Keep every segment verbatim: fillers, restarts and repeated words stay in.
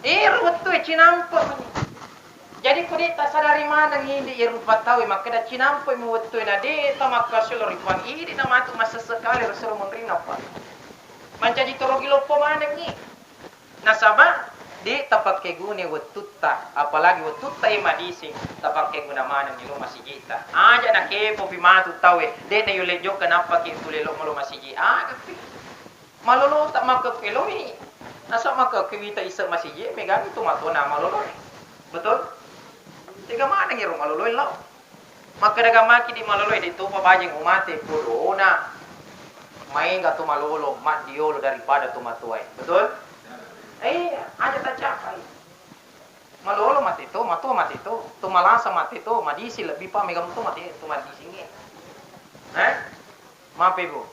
Ero wettu e cinampe' mani. Jadi ko de' tasadari maneng idi' e rupa tau e makkeda cinampe' mi wettu e na de' tamakkasulo ri Puang idi' na matu massessekale ro sero munrinna Puang. Mancaji torogi loppo manengngi. Nasaba' de' tapakkeguna wettutta, apalagi wettutta e madising tapakkeguna manengngi lo masiji'ta. Aja' nakepopi matu tau e, de' nayulle jokka nappaki tuli lo malo masiji'. Agapi. Malolota makkekkueloi. Nasaba' makkekkuewita isse' masiji' e, megangngi tomatoana maloloe. Betul? Tega maneng ero maloloe lao. Makkeda gammaki di maloloe, de' topa bajing umate podona. Maega to malolo maddiolo daripada to matoae. Betul? Iya, aja' tacapai. Malolo mate to, matoa mate to, to malasa mate to, madising lebbi pa mega to mate to madisingnge. Eh? Mape, Bu.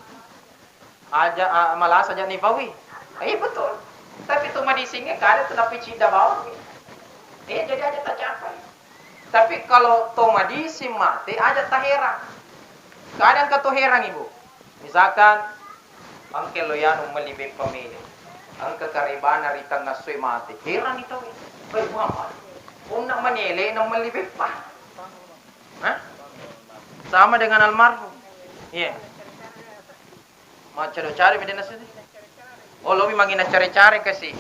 Aja', a, malasa aja' nipaui. Eh, betul. Tapi to madisingnge kada tu napicidda bawang. Eh, jadi aja' tacapai. Tapi kalau to madising mate, aja' taherang. Kadang ka to herang, Ibu. Misalkan, engka lo yanu melli beppa mele. Engka karebana ri tengnga essoe mate. Heranni tau. Weh, Muhammad. Punna manele na melli beppa. Hah? Sama dengan almarhum. Iya. Maccaro-caro mi de' nasseddi. Oh, lobi mangina care-care kasi.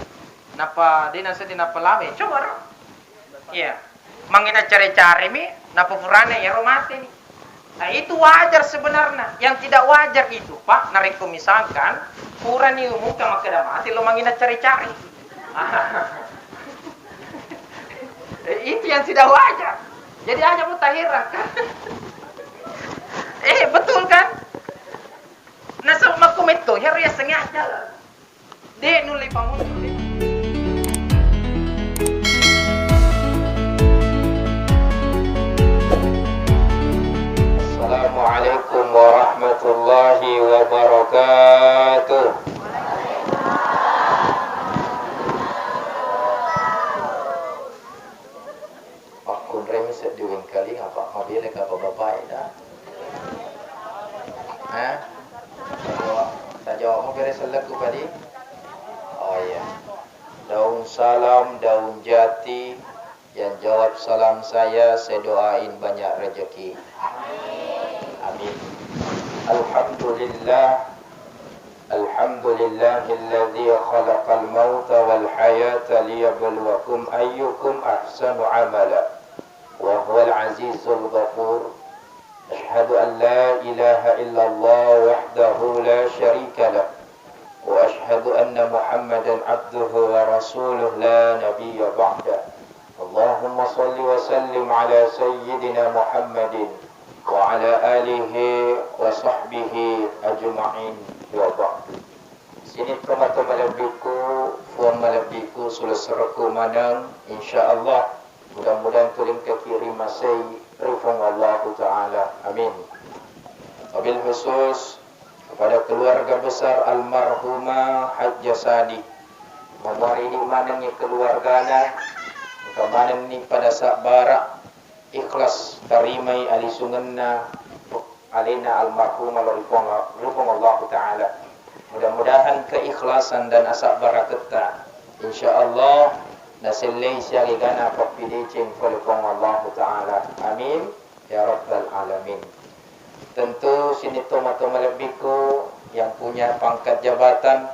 Nappa de' nasseddi nappa lame. Coba ro. Iya. Mangina care-care mi, nappa furana iyaro mate ni. Nah, itu wajar sebenarnya. Yang tidak wajar itu, Pak, narekko misalkan purani umurka makkeda mate lo mangina care-care. Eh, itu yang tidak wajar. Jadi aja' mutaherang kan. Eh, betul kan? Nasaba' makkumetto, hero yasengnge ajal. De' nulle pamuncul, de'. Assalamualaikum warahmatullahi wabarakatuh. Makkunrai mi seddi wengkalinga, Pak, mabeleka apa bapak eda. Eh? Tajawab, tajawab mau bere selleku padi? Oh iya. Daun salam, daun jati, yang jawab salam saya, saya doain banyak rezeki. Amin. Alhamdulillah. Alhamdulillahilladzi khalaqal mauta wal hayata liyabluwakum ayyukum ahsanu amala wa huwal azizul ghafur. Asyhadu an la ilaha illallah wahdahu la syarika lah. Wa asyhadu anna Muhammadan abduhu wa rasuluh la nabiyya ba'dah. Allahumma salli wa sallim ala sayyidina Muhammadin wa ala alihi wa sahbihi ajma'in, wa ba'du. Sining tomatoa malebbikku, puang malebbikku, sulesserekku maneng, insyaallah, mudah-mudahan tulingkaki rimasei ri Puang Allahu Ta'ala. Amin. Wabil khusus kepada keluarga besar almarhumah Hajjah Sadi. Mamuari di manengngi keluargana, engka manenni pada sabbara ikhlas tarimai alisungenna alena almarhumah lao ri Puang, ri Puang Allahu Ta'ala. Mudah-mudahan keikhlasan dan asabbaraketta, insyaallah, nasellei siaga egana pappideceng pole Puang Allahu Ta'ala. Amin. Ya Rabbal Alamin. Tentu sining tomatoa malebbikku yang punya pangkat jabatan,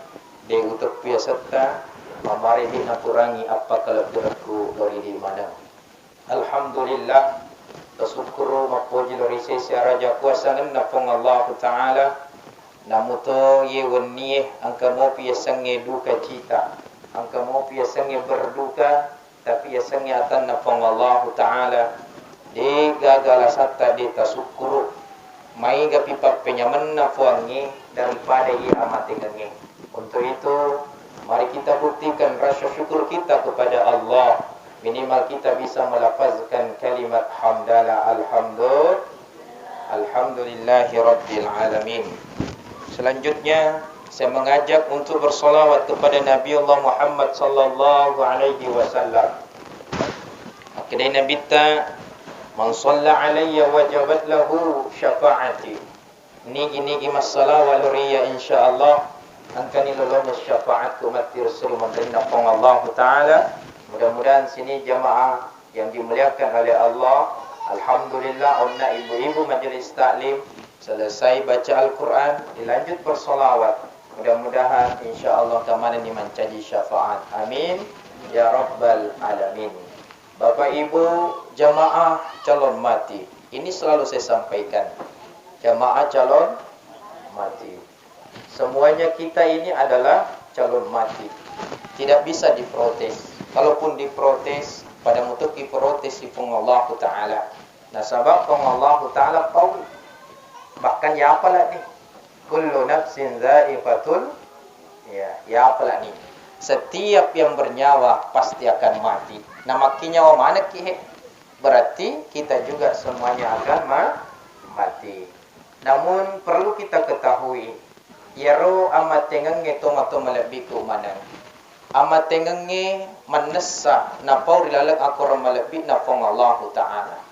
de' uteppu yasetta, mamuari di nakurangi appakalebbirekku lao ri idi maneng. Alhamdulillah, tasukkuru mappoji lao ri sese araja kuasangenna Puang Allahu Ta'ala, namuto iye wennie engka mopi yasengnge duka cita, engka mopi yasengnge berduka, tapi yasengnge atanna Puang Allahu Ta'ala, de' gaga alasatta de' tasukkuru. Maegapi pappenyamenna Puangnge daripada iye amatengengnge. Untuk itu, mari kita buktikan rasa syukur kita kepada Allah. Minimal kita bisa melafazkan kalimat hamdalah, alhamdulillah. Alhamdulillahi Rabbil Alamin. Selanjutnya, saya mengajak untuk bersalawat kepada Nabi Allah Muhammad sallallahu alaihi wasallam. Makkedai Nabitta, "Man shalla alayya wajabat lahu syafa'ati." Nigi-nigi massalawa lao ri iyya, insyaallah, Engkani lolongeng syafaatku matti ri suri munrinna Puang Allahu Ta'ala. Mudah-mudahan sini jamaah yang dimuliakan oleh Allah. Alhamdulillah, onna ibu-ibu majelis taklim selesai baca Al-Quran, dilanjut bersolawat. Mudah-mudahan insya Allah kamanani mancaji syafaat. Amin ya rabbal alamin. Bapak Ibu jamaah calon mati, ini selalu saya sampaikan. Jamaah calon mati. Semuanya kita ini adalah calon mati. Tidak bisa diprotes. Kalaupun diprotes, pada mutuki protes si Puang Allahu Ta'ala. Nasaba Puang Allahu Ta'ala tahu. Bahkan ya apalah nih. Kullu nafsin za'iqatul, ya, ya apalah nih. Setiap yang bernyawa pasti akan mati. Nah, makkinyawa manekki he. Berarti kita juga semuanya akan ma-, mati. Namun perlu kita ketahui, iyaro amatengengnge toma-toma lebbiku maneng. Amatengengnge mannessa napau ri laleng akorang malebbi na Puang Allahu Ta'ala.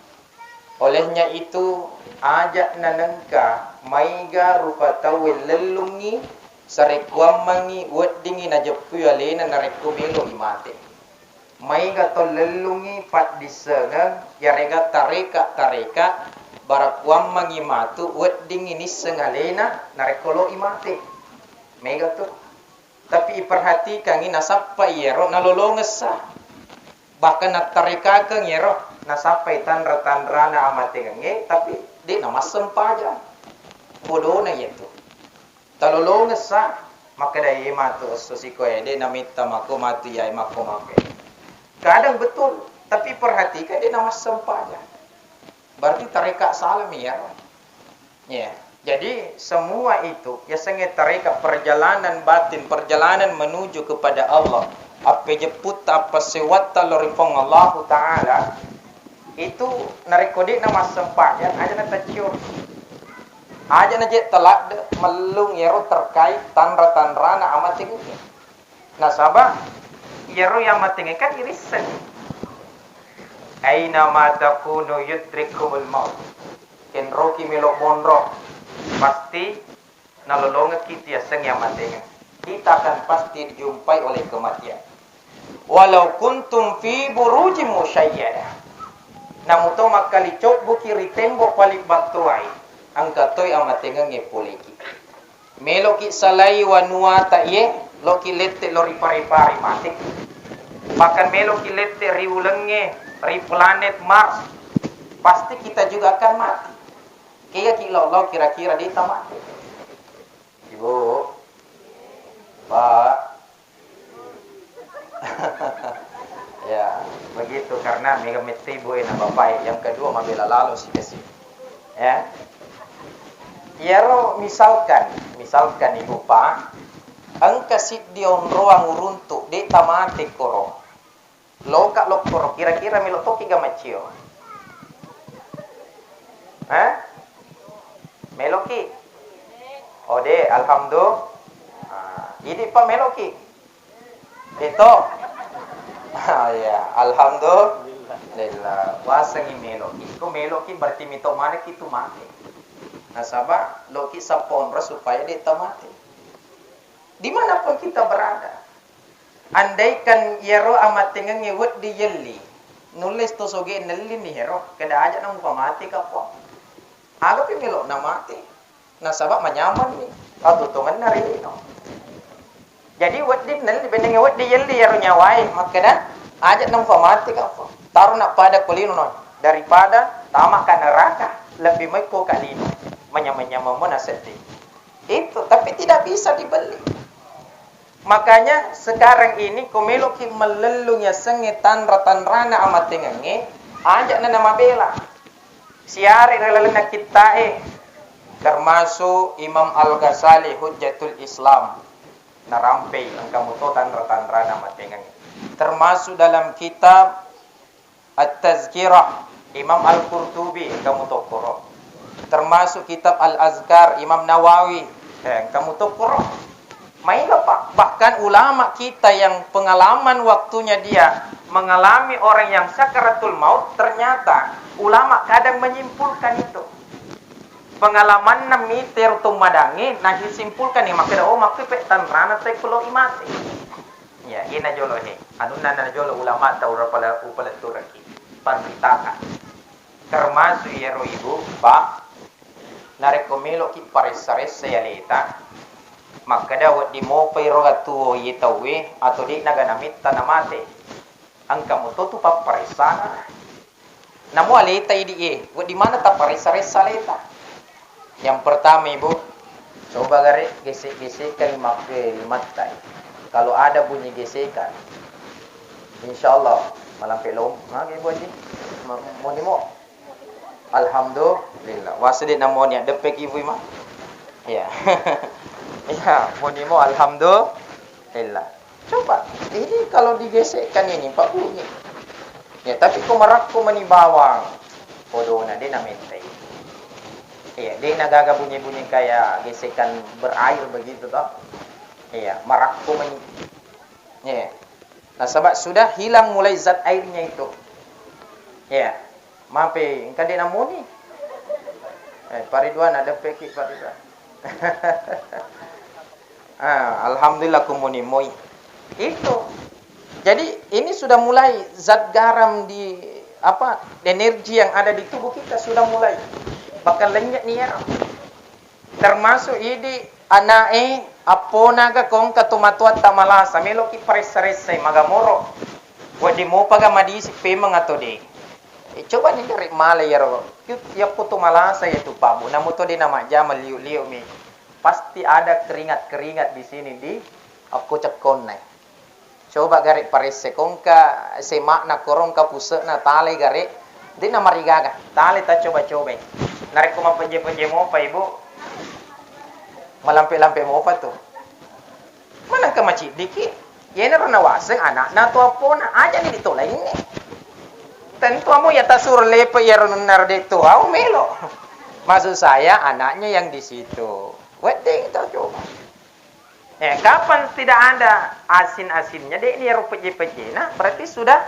Olehnya itu, aja nanengka maiga rupa tauwe lellungngi sarekkuammengngi weddingngi najeppui alena narekko melo'i mate. Maiga to lellungngi paddissengeng, yarega tareka-tareka, barakkuammengngi matu weddingngi nisseng alena narekko lo'i mate. Mega tu. Tapi iperhatikangngi nasappa iyaro nalolongessa. Bahkan nattarekakeng iyaro nasappai tanra-tanrana amatengengnge, tapi de' namassempajang. Bodona iyatu. Talolongessa, makkeda, "Iye matu esso sikoe, de' namitta mako matu iyae makko-makko." Kadang betul, tapi perhatikan de' namassempajang. Berarti tareka salami iyaro. Ya. Jadi semua itu yasengnge tareka perjalanan batin, perjalanan menuju kepada Allah. Appejeputta, appassewatta lao ri Puang Allahu Ta'ala, itu narekko de'na massempajang, aja na taccio. Aja na je taladde mellung iyaro terkait tanra-tanrana amatengnge. Nasaba iyaro yamatengnge kan irisseng. Aina ma takunu yudrikumul maut. Kenroki melo monro, pasti nalolongekki tiasseng yamatengeng. Kita akan pasti dijumpai oleh kematian. Walau kuntum fi burujim musyayyada. Namuto makkali cobbuki ri tembok paling battoai, engka toi amatengengnge poleki. Meloki salai wanuata iye, loki lette lo ri Pare-Pare, mate. Bahkan meloki lette ri ulengnge, ri planet Mars, pasti kita juga akan mati. Kegaki lao-lao kira-kira de' tamate. Ibu, Pak, ya, begitu, karena mega mette ibu e na bapak e. Yang kedua, mabela lalo si kasi. Ya. Iyaro misalkan, misalkan ibu pa, engka siddi onroang uruntu, de' tamate koro. Loka lokkoro, kira-kira melo toki ga maccio? Hah? Meloki? Oh, de', alhamdulillah. Ah, idi pa meloki? Itu. Ah, iya, alhamdulillah. Wasengi meloki. Ko meloki berarti mito manekki tu mate. Nasaba loki sapponro supaya de' tamate. Dimanapun kita berada. Andaikan iyaro amatengengnge wedding yelli, nulle to soge nelli ni hero, keda aja na mupamate kappo. Aga pi melo na mate. Nasaba manyamanni, attutongenna ri lino. Jadi wedding nelli, bennengnge wedding yelli iyaro nyawae, makkeda, aja na mupamate kappo. Taro na pada ko lino no, daripada tama ka neraka, lebbi mai ko ka lino. Manyamang-nyamang mo na seddi. Itu, tapi tidak bisa dibeli. Makanya sekarang ini ko meloki mellellung yasengnge tanra-tanrana amatengengnge, aja na namabela. Siare ri lalenna kittae, termasuk Imam Al-Ghazali Hujjatul Islam, narampei engka muto tanra-tanrana amatengengnge. Termasuk dalam kitab At-Tazkirah, Imam Al-Qurtubi, engka mutokkoro. Termasuk kitab Al-Azkar, Imam Nawawi, eh, engka mutokkoro. Maega, Pak. Bahkan ulama kita yang pengalaman waktunya dia mengalami orang yang sakaratul maut, ternyata ulama kadang menyimpulkan itu. Pengalamanna mite ro to madangnge, nasimpulkan ni makkeda, "Oh, makkui pe tanrana te kulo imate." Ya, ina jolo he. Anunna na jolo ulama tau rapala upaletturaki. Panritata. Termasuk iyaro ibu, Pak, narekko meloki paressa-ressa aleta, makkeda wedding mopai roga tuo iye tauwe atau de'na ga nametta namate. Engka moto tu papparessana. Namo aleta idi e, wedding maneng tapparessa-ressa aleta. Yang pertama, Ibu, coba gare gesek-gesekan makke limatta. Kalau ada bunyi gesekan, insya Allah malampe lom. Mage, Ibu Haji? Ma-, moni mo? Alhamdulillah. Wase de namoni adeppe ki, Ibu, ma? Iya. Iya, moni mo alhamdulillah. Coba, ini kalau digesekkan ini, Pak, bunyi. Ya, tapi ko marakko mani bawang, podona de namettai. Iya, de nagaga bunyi-bunyi kayak gesekan berair begitu, toh. Iya, marakko mani. Iya. Nasaba sudah hilang mulai zat airnya itu. Iya. Mape, engka de namoni. Eh, Pak Ridwan, adeppe ki, Pak Ridwan. Ah, alhamdulillah, kumuni moi. Itu. Jadi, ini sudah mulai zat garam di, apa, energi yang ada di tubuh kita sudah mulai. Bahkan lenyek nia. Termasuk idi anae, appona ga kongka tomatoatta malasa, meloki paressa-ressai, magamoro. Wedding mopa ga madisi pemeng atau de. Eh, coba ni gare male iyaro. Yakko to malasa ya tu, Pak, Bu. Namo to de namajjama liu-liu mi. Pasti ada keringat-keringat di sini, di akko cekkonna. Coba gare paresse kongka sema'na korongka puse'na tale gare. De namarigaga. Tale taccoba-cobai. Narekko mapejje-pejje mopa, Ibu. Malampe-lampe mopa tu. Manengka maciddiki. Yenaro nawaseng anakna to appona. Ajani ditolaingngi. Tentu amo ya tasuro lepe iyaro nunnar de tu au melo. Maksud saya anaknya yang di situ. Wedding tau coba. Eh, kapan tidak ada asin-asinnya, de ni ero pejje-pejjena, berarti sudah,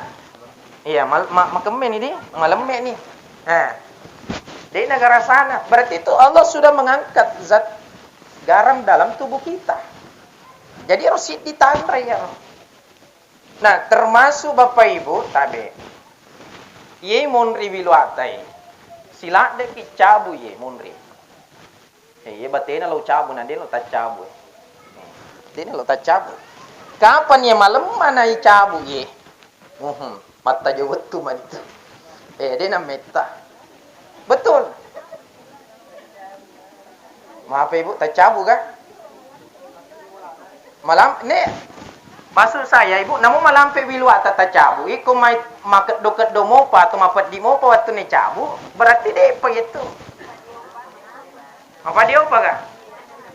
iya, mal-, ma-, makemme ni di, malemme ni. Eh, de na garasana. Berarti itu Allah sudah mengangkat zat garam dalam tubuh kita. Jadi harus ditanre ya. Nah, termasuk Bapak Ibu, tabe. Ye monri wiluatai. Siladde ki cabu ye monri. Eh, iye batena lo cabu, na de lo taccabu, eh. Eh, de lo taccabu. Kapan ye malemma na icabu ye? Mhm, mattajo wettu mantu. Eh, de na metta. Betul. Maaf, Ibu, taccabu ga? Malam, ne, maksud saya, Ibu, namu malampe wiluata tacabu, iko mai makeddo-keddo mopa atau mapeddi mopa wattu ne cabu, berarti depa itu. Apa dia apa ga?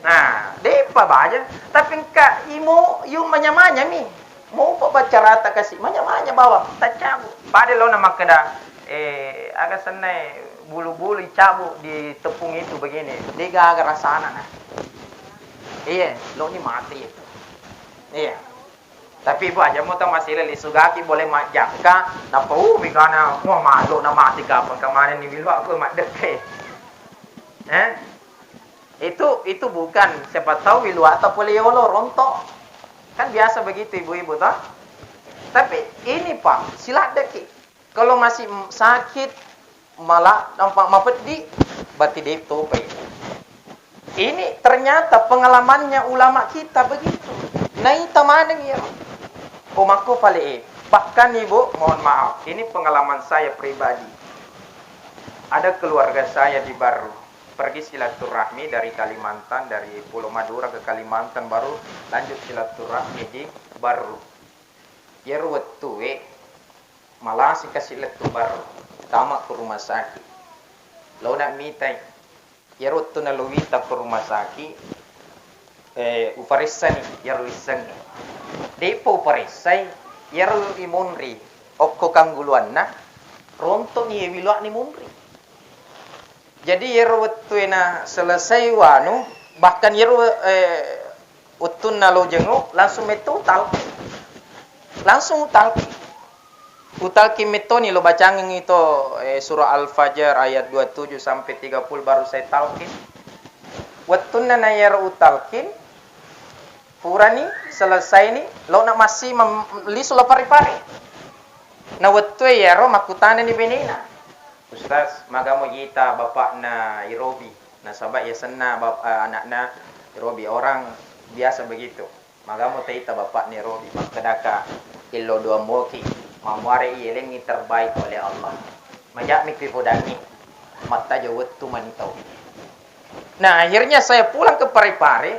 Nah, depa baja. Tapi engka imo yu manya-manya mi. Mopa baca rata kasi manya-manya bawang, tacabu. Pada lo na makkeda, eh, aga senna e bulu-bulu icabu di tepung itu begini. De gaga rasana na. Iya, lo ni mati itu. Iya. Tapi ibu aja mo tau masila lisugaki boleh majjangka, nappa umi kana, wah, malu na mati kapang kamane ni bilwa ko maddekke. Eh? Itu, itu bukan, siapa tahu wiluata pole yolo rontok. Kan biasa begitu ibu-ibu toh. Tapi ini Pak, siladdeki. Kalau masih sakit, malah nampak mapeddi, berarti de topai. Ini ternyata pengalamannya ulama kita begitu. Naita maneng ya. Ko makko pale e. Bahkan ibu, mohon maaf, ini pengalaman saya pribadi. Ada keluarga saya di Barru, pergi silaturahmi dari Kalimantan, dari Pulau Madura ke Kalimantan, baru lanjut silaturahmi di Barru. Iyaro wettue malasi kasi lettu Barru, tama ke rumah sakit. Launa mitai, iyaro wettu nalowita ke rumah sakit, eh, uparessani iyaro wissengnge. De'pa uparessai, iyaro imunri okko kangguluanna, rontoni ye wilua'ni munri. Jadi iyaro wettue na selesai wanu, bahkan iyaro, eh, wettunna lo jenguk, langsung metto utalki. Langsung utalki. Utalkin mettoni lo bacangengngi to, eh, surah Al-Fajr ayat dua tujuh sampai tiga puluh baru saya talkin. Wettunna na iyaro utalkin, purani, selesaini, lo na massi mem-, lisu lo pare-pare. Na wettue iyaro makkutanani benena, "Ustaz, magamo jita bapakna Irobi?" Nasaba yasenna bap-, eh, anakna Irobi, orang biasa begitu. "Magamo taita bapakna Irobi?" Makkedaka, "Illo doang moki, mamuare iyelengi terbaik oleh Allah." Majak mi kuipodangi, mattaja wettu mani tau. Nah, akhirnya saya pulang ke Parepare.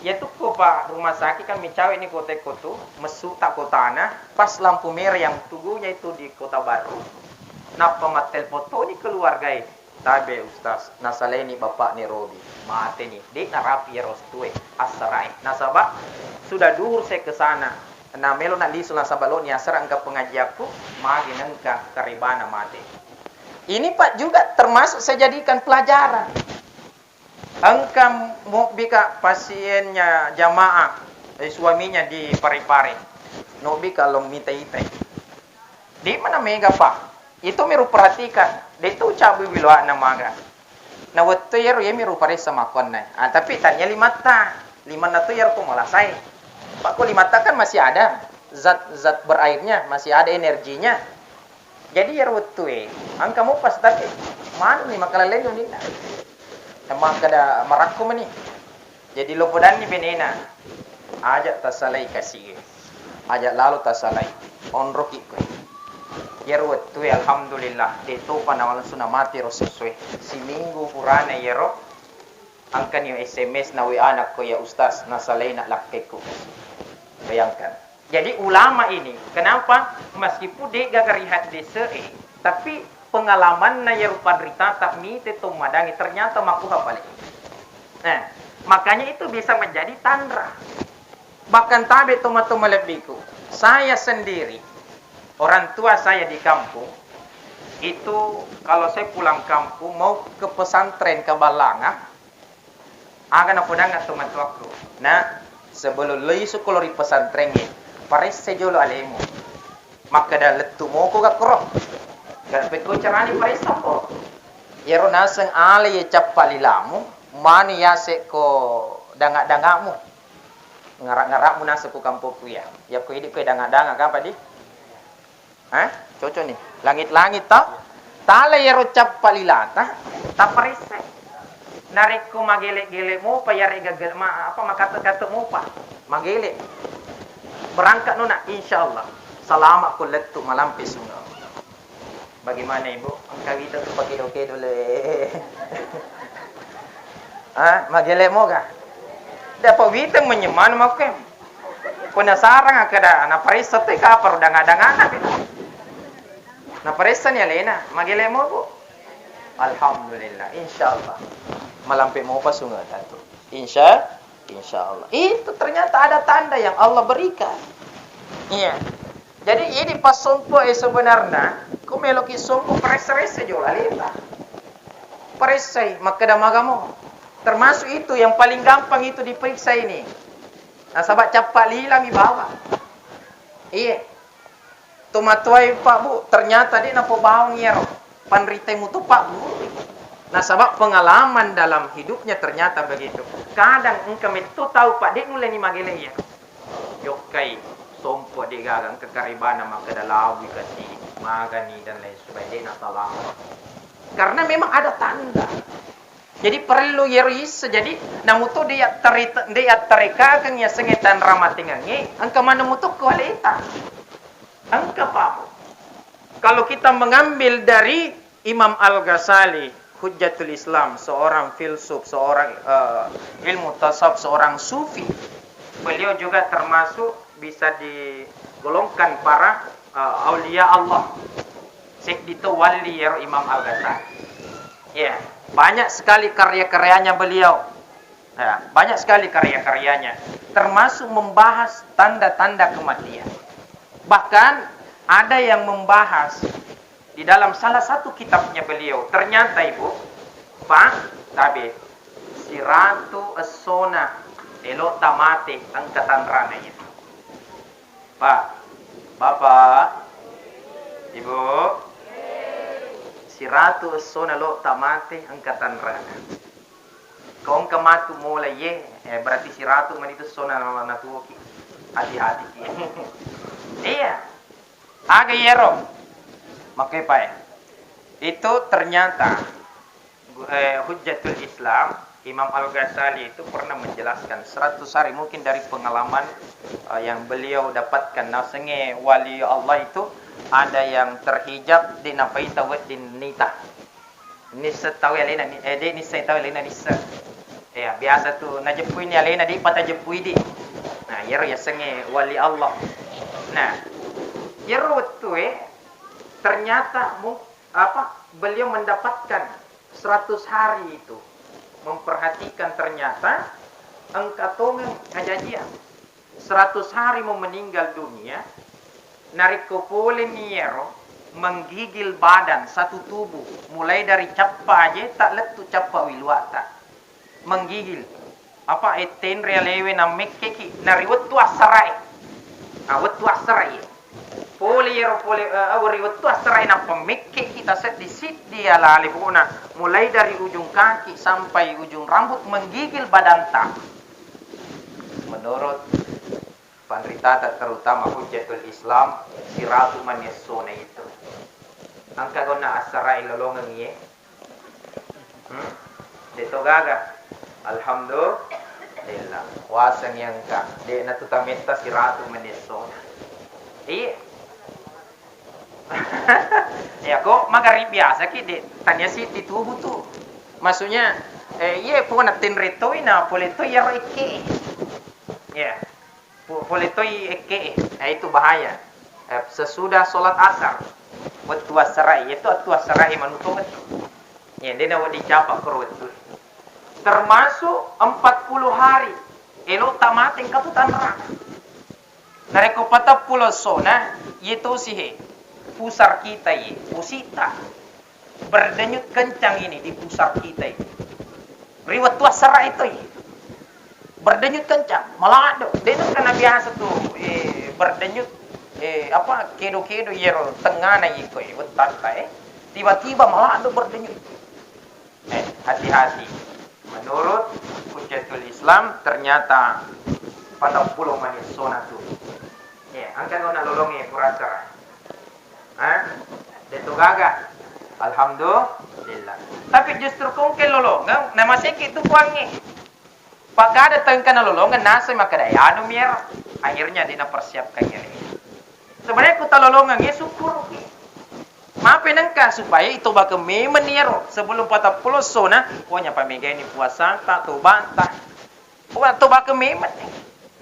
Ya tukko, Pak, rumah sakit kan mencawe ni kota kotu, messu tak kotana, pas lampu merah yang tugunya itu di Kota Baru. Nappa mattelpon toni keluarga e. "Tabe, Ustaz, nasalaini bapakna Irobi. Mateni. De' narapi iyaro setue, assarae. Nasaba sudah duhur saya ke sana. Na melo na lisu nasaba lo ni asara engka pengajiakku, magi nengka karebana mate." Ini, Pak, juga termasuk saya jadikan pelajaran. Engka mobbika pasiennya jamaah, eh, suaminya di Parepare. Nobbika lo mita-itai. De' mana mega, Pak. Itu miru perhatikan. De' tu cabui wiloakna maga. Na wettu iyaro, iya miru paressa makkuannai. Ah, tapi tania limatta. Limanna tu iyaro ko malasai. Pak, ko limatta kan masih ada zat-zat berairnya, masih ada energinya. Jadi iyaro wettue, engka mopa, tapi manuni makalaleng uninna. Makkeda marakko meni. Jadi lo podanni benena, "Aja tasalai kasi'e. Aja lalo tasalai. Onroki koe." Iyaro wettue, alhamdulillah, de' topa na langsung namate ro sessoe. Siminggu purana iyaro, engkani S M S na W A na ko, "Ya Ustaz, nasalaina lakkekku." Bayangkan. Jadi ulama ini, kenapa meskipun de' gaga ri haddese'e, tapi pengalamanna iyaro panritata mite to madangi ternyata makkuha pale. Nah, makanya itu bisa menjadi tanra. Bahkan tabe tomatoa malebbiku, saya sendiri, orang tua saya di kampung, itu kalau saya pulang kampung, mau ke pesantren ke Ballanga, aga napodangnga tomatoakku, "Nak, sebelum lo isuko lo ri pesantrengnge, paressai jolo alemu." Makkeda, "Lettu moko ga koro." Ga pekko carani paressa ko. Iyaro naseng ale ye cappa lilamu, mani yase ko danga-dangamu. Ngara-ngaramu naseng ko kampokku ya. Yakko idi ko danga-danga kapa di? Hah? Cocok nih. Langit-langit to? Tala iyaro cappa lilata, taparessai. Narekko magele-gele mopa, iyarega gel-, ma-, apa, makate-kate mopa. Magele. Berangkat nona, insyaallah. Salama ko lettu malampe sungai. Bagaimana, Ibu? Engka wita tu pakedo-kedo le. Ah, magele moga? Dapat wita menyeman makke. Penasaran kada? Naparessa te kaparo danga-dangana. Naparessa ni alena, magele mo, Bu? Alhamdulillah, insyaallah. Malampe mopa sungai tu. Insya, insyaallah. Itu ternyata ada tanda yang Allah berikan. Iya. Jadi, ini pas sompo, eh, sebenarnya, ku meloki sompo, paressa-ressa jolo aleta. Paressai, makkeda magamo. Termasuk itu yang paling gampang itu diperiksa ini. Nasaba cappa lila mi bawa. Iya. Tomatoai, Pak, Bu, ternyata de' napobawang iyaro panrita muto, Pak, Bu. Nasaba pengalaman dalam hidupnya ternyata begitu. Kadang engka metto tau, Pak, de' nulleni magele iyaro. Jokkai, sompo de' gaga, engka karebana makkeda labui kasi, magani dan lain sebagainya, de' nasalama. Karena memang ada tanda. Jadi parellu iyaro isseng. Jadi namuto de' yattare-, de' yattarekakeng yasengnge tanra matengngangnge, engka maneng muto ko aleta. Engka, Pak. Kalau kita mengambil dari Imam Al-Ghazali, Hujjatul Islam, seorang filsuf, seorang, eh, ilmu tasawuf, seorang sufi, beliau juga termasuk bisa digolongkan para, eh, aulia Allah. Seddi to wali ero Imam Al-Ghazali. Ya, banyak sekali karya-karyanya beliau. Ya, banyak sekali karya-karyanya, termasuk membahas tanda-tanda kematian. Bahkan ada yang membahas di dalam salah satu kitabnya beliau, ternyata, Ibu, Pak, tabe, siratu essona elo tamate engka tanrana itu. Pak, Bapak, Ibu, siratu essona lo tamate engka tanrana. Ko engka matu mulai ye, eh, berarti siratu mani tu essona natuoki. Hati-hati ki. Iya. Aga yero? Makkepae. Itu ternyata, eh, Hujjatul Islam, Imam Al-Ghazali itu pernah menjelaskan seratus hari, mungkin dari pengalaman, eh, yang beliau dapatkan. Nasengnge wali Allah itu ada yang terhijab, de napaita wedding nita. Nisseng tau alena ni, eh, de nisseng tau alena nisseng. Ya, biasa tu najeppui ni alena, de patajeppui di. Nah, yero yasengnge wali Allah. Nah, yero wettue ternyata mu-, apa, beliau mendapatkan seratus hari itu memperhatikan, ternyata engka tongeng kajajian. Seratus hari mau meninggal dunia, narekko pole ni ero, menggigil badan satu tubuh, mulai dari cappa ajeta lettu cappa wiluata. Menggigil. Apa, eh, tenre alewe nammekkeki, na ri wettu assarae. Ah, wettu assarae. Pole ero, pole, eh, ri wettu assarae nappa mekkeki taseddi-siddi alale pona, mulai dari ujung kaki sampai ujung rambut menggigil badanta. Menurut panritata, terutama Hujjatul Islam, siratu mani essona itu. Engka gonna assarae lolongeng iye. Hmm? De to gaga. Alhamdulillah. Waseng engka. De na tu tametta siratu mani essona. Iya. Ya, ko magari biasa ki, de, tania siddi tubuh tu. Maksudnya, eh, iye pona tenre toi na pole toi yaro ekke. Ya. Po-, pole toi ekke, eh, itu bahaya. Eh, sesudah sholat asar, wettu assarai, itu wettu assarai manutong itu. Ya, de na wedding capa koro wettu. Termasuk empat puluh hari, elo tamate engka tu tanra. Narekko patappulo essona, iye tosi he, pusar kita iye, pusita. Berdenyut kencang ini di pusar kita ini. Ri wettu assara itu iye. Berdenyut kencang, malado. De nengka na biasa tu, eh, berdenyut, eh, apa, kedo-kedo iyero tengngana iko, eh, wettanta, eh. Tiba-tiba malado berdenyut. Eh, hati-hati. Menurut Hujjatul Islam, ternyata patappulo mani essona tu. Ya, engka nona lolongnge purasara. Eh? De to gaga. Alhamdulillah. Tapi justru ko engka lolongeng, namaseki tu puangnge. Pakada tengka nalolongeng, naseng makkeda, "Eh, anu mier." Akhirnya de napersiapkan iyaro. Sebenarnya ku talolongengnge sukkuruki. Mape nengka supaya itobakeng memeng ni ero sebelum patappulo essona, oh, nyapa megaini puasata, tobata. Oh, tobakeng memeng.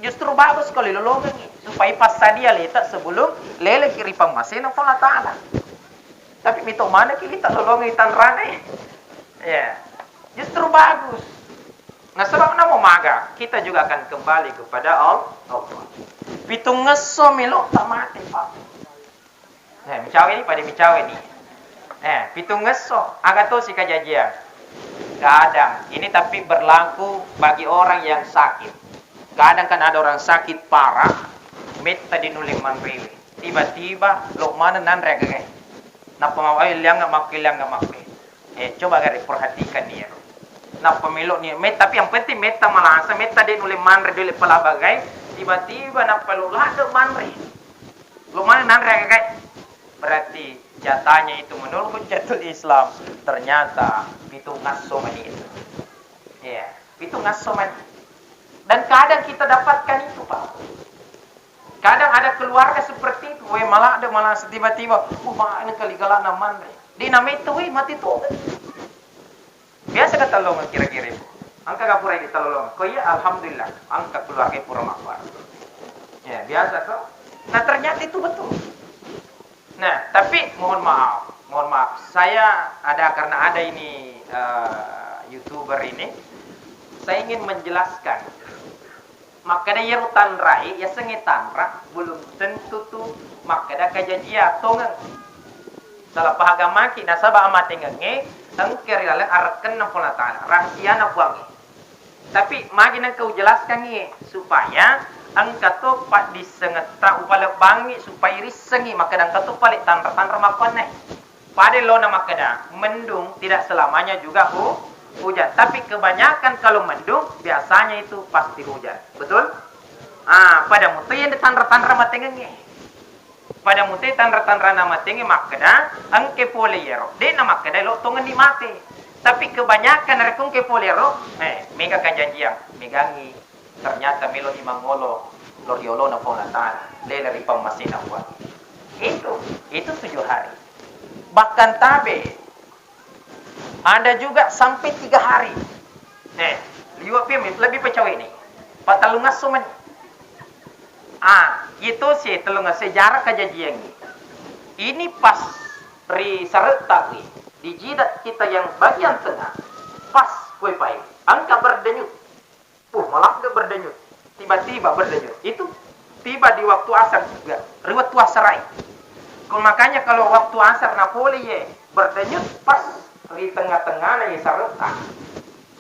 Justru bagus kalau lolongengngi supaya passadia leta sebelum leleki ri pammasena Allah Ta'ala. Tapi mito maneki lita lolongengngi tanrana. Ya. Justru bagus. Nah, sebab namo maga, kita juga akan kembali kepada Al-, Allah. Pitungngesso melo tamate, Pak. Eh, micawe ni, pada micawe ni. Eh, pitungngesso, aga to sikajajiang. Kadang, ini tapi berlaku bagi orang yang sakit. Kadang kan ada orang sakit parah, metta di nulle manrewe. Tiba-tiba, lo mana nanre agagai. Nappa mawai liang makke, liang makke. Eh, coba gare perhatikan ni ero. Nappa melo ni, met-, tapi yang penting metta malasa, metta de nulle manre, de nulle palabagai, tiba-tiba nappa lo lado manre. Lo mana nanre agagai. Berarti jatahnya itu menurut Hujjatul Islam ternyata pitungngesso mani itu. Iya, pitungngesso mani. Dan kadang kita dapatkan itu, Pak. Kadang ada keluarga seperti itu, we, malade, malasa tiba-tiba, uh, mana kali galakna manre. Di namai itu, we, mati tu. Biasa ka talolongeng kira-kira itu. Engka ga pura ditalolongeng? Ko iya, alhamdulillah, engka keluarga pura mabbara. Ya, biasa to. Nah, ternyata itu betul. Nah, tapi mohon maaf, mohon maaf. Saya ada, karena ada ini, eh, YouTuber ini, saya ingin menjelaskan. Makkeda iyaro tanrae, yasengnge tanra, belum tentu tu makkeda kajajia tongeng. Salah paham maki, nasaba amatengengnge engka ri laleng arekkenna Puang Allah Ta'ala, rahasiana Puangnge. Tapi magi nengka ujelaskangngi supaya Engka to paddissengetta upalebbangngi supaya irissengngi, makkeda engka to pale tanra-tanra makkuannai. Pada lona makkeda, mendung tidak selamanya juga hu-, hujan. Tapi kebanyakan kalau mendung, biasanya itu pasti hujan. Betul? Ah, pada mutu yang tanra-tanra matengengnge. Pada mutu tanra-tanra namatenge makkeda, engke pole yero. De na makkeda lo tongenni mate. Tapi kebanyakan rekko engke pole yero, eh, mega kajanjiang, megangi. Ternyata melo i mangolo lo riolona Puang Allah Ta'ala, lele ri pammasena Puang. Itu, itu tujuh hari. Bahkan tabe, ada juga sampai tiga hari. Eh, liwa pi lebih pecawe ni. Patellungasso mani. Ah, itu si tellungasso jarak kajajiangi. Ini pas ri saretta ri, di jidat kita yang bagian tengah, pas kue pai. Engka berdenyut. Uh, malah berdenyut. Tiba-tiba berdenyut. Itu tiba di waktu asar juga. Ri waktu asarai. Ko makanya kalau waktu asar na pole ye berdenyut pas ri tengah-tengah na ye saretta.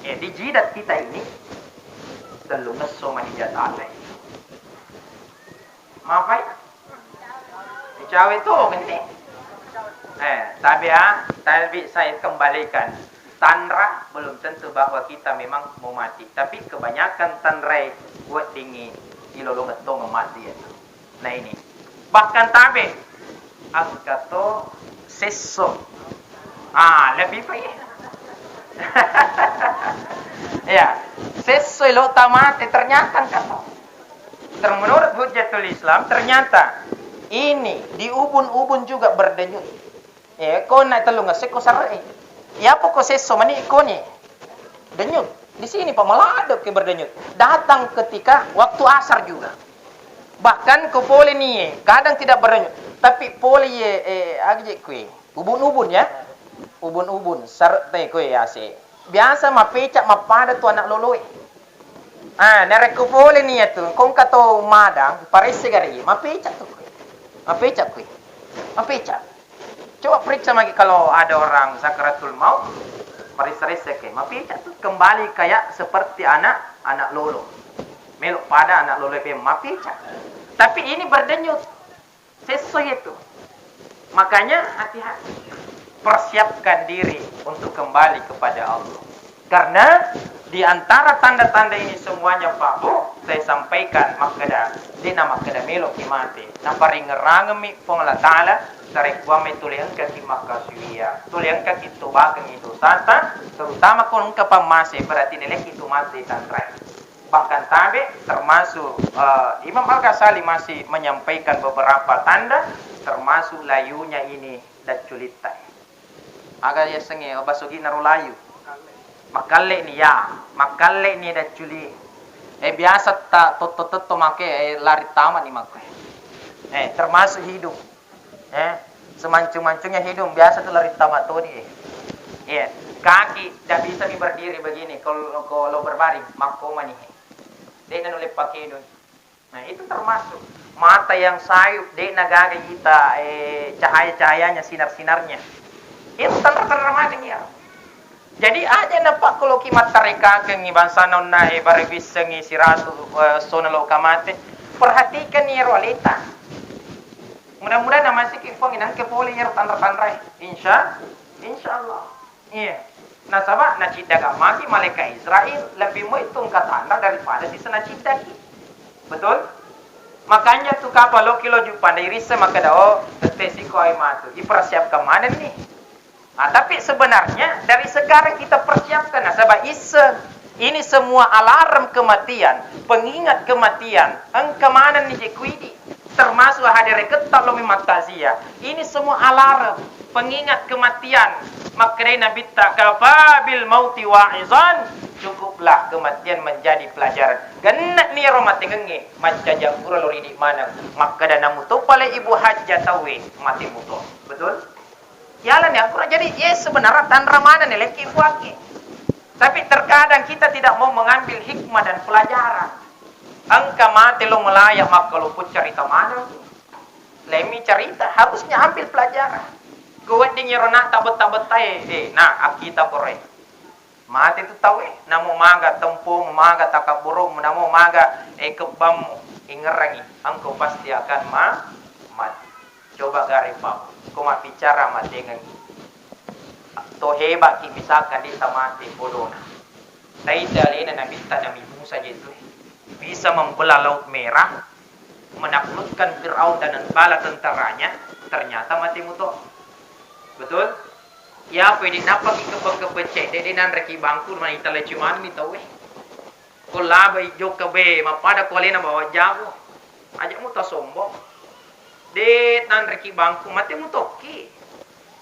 Ya, di jidat kita ini tellungesso mani jatana. Mapai? Dicawe to genne. Eh, tabe a, tabe saya kembalikan. Tanra belum tentu bahwa kita memang mau mati, tapi kebanyakan tanrai weddingngi ilolongeng tongeng mati ya. Nah ini. Bahkan tabe, engka to sesso. Ah, lebih pa iya. Ya, sesso elo tamate ternyata engka to. Ter-, menurut Hujjatul Islam, ternyata ini di ubun-ubun juga berdenyut. Eh, ko na tellungasso ko sarre. Iya poko sesso mani ko ni. Denyut. Di sini pa maladde ke berdenyut. Datang ketika waktu asar juga. Bahkan ko pole ni, kadang tidak berdenyut. Tapi pole ye, eh, aga je kue. Ubun-ubun ya. Ubun-ubun. Sarre te kue ase. Biasa mapeca mappada tu anak loloe. Ah, narekko pole ni iyatu, ko engka to madang, paresse gare, mapeca tu. Mapeca kui. Mapeca. Coba periksa magi kalau ada orang sakaratul maut, paresse-resse ke, mapeca tu. Kembali kayak seperti anak, anak lolo. Melo pada anak lolo pe mapeca. Tapi ini berdenyut. Sesso itu. Makanya hati-hati. Persiapkan diri untuk kembali kepada Allah. Karena di antara tanda-tanda ini semuanya, Pak Bu, saya sampaikan makkeda, dena makkeda melo ki mate. Naparingerangemi Puang Allah Ta'ala, tarekkuamme tuli engka ki makkasuwia, tuli engka ki tobakengi dosata, terutama ko engka pammase, berarti neleki tu mate tanrai. Bahkan tabe, termasuk, eh, Imam Al-Ghazali masih menyampaikan beberapa tanda, termasuk layunya ini dacculitta. Aga yasengnge, oh, basogi naro layu. Makkalle ni ya, makkalle ni dacculi. Eh, biasa ta totto-totto make, eh, lari tama ni makko. Eh, termasuk hidung. Eh, semancung-mancungnya hidung, biasa tu lari tama toni. Eh, kaki tidak bisa mi berdiri begini, kalau, kalau berbaring, makkomani. Dena nulle pakedoi. Nah, itu termasuk mata yang sayup, dena gaga ita, eh, cahaya-cahayanya, sinar-sinarnya. Itu tanda-tanda mati ya. Jadi, aja napakkoloki mattarekakengngi bangsana onna, eh, bare wissengngi siratu, eh, sona loka mate. Perhatikan iyaro aleta. Mudah-mudahan namasiki Puang inangke pole iyaro tanra-tanrae. Insya, insya Allah. Iya. Nasaba naciddaga magi malaika Israel, lebih moi tungka tanra daripada sisa naciddaki. Betul? Makanya tu kapang loki lo jupanda irisse makkeda, oh, tette siko ai matu. Ipersiapkan manenni. Ah, tapi sebenarnya dari sekarang kita persiapkan, nasaba isseng. Ini semua alarm kematian, pengingat kematian. Engka manenni je kuidi, termasuk hadereketta lo memang takziah. Ini semua alarm, pengingat kematian. Makkedai Nabitta, "Kafa bil mauti wa'izan." Cukuplah kematian menjadi pelajaran. Genne'ni ero matengengnge, mancaji akurang lo ridi maneng. Makkeda namuto pale ibu hajja tauwe, mate muto. Betul? Yalani akurang. Jadi, ye sebenarnya tanra maneng ni lekki kuangnge. Tapi terkadang kita tidak mau mengambil hikmah dan pelajaran. Engka mate lo melaya makkaloppo carita maneng. Lemi carita, harusnya ambil pelajaran. Ko wedding ero na tabetta-bettae, eh, na akkita pore. Mate tu tauwe, namo maga tempomu, maga takabburommu, namo maga, eh, kebbammu. Ingerangi, engkau pasti akan ma-, mati. Coba gare pau, ko mabbicara matengengi. To hebaki misalkan dita mate bodona. Taita alena Nabitta Nabi Musa je tu. Bisa membelah Laut Merah, menaklukkan Firaun dan bala tentaranya, ternyata mate muto. Betul? Ya, apa ini napaki kebbe-kebbe cedde, de nanreki bangku, manita leci maneng ni tauwe. Ko labai jokka be, mappada ko alena bawa jago. Aja muta sombong. De nanreki bangku, mate mutoki.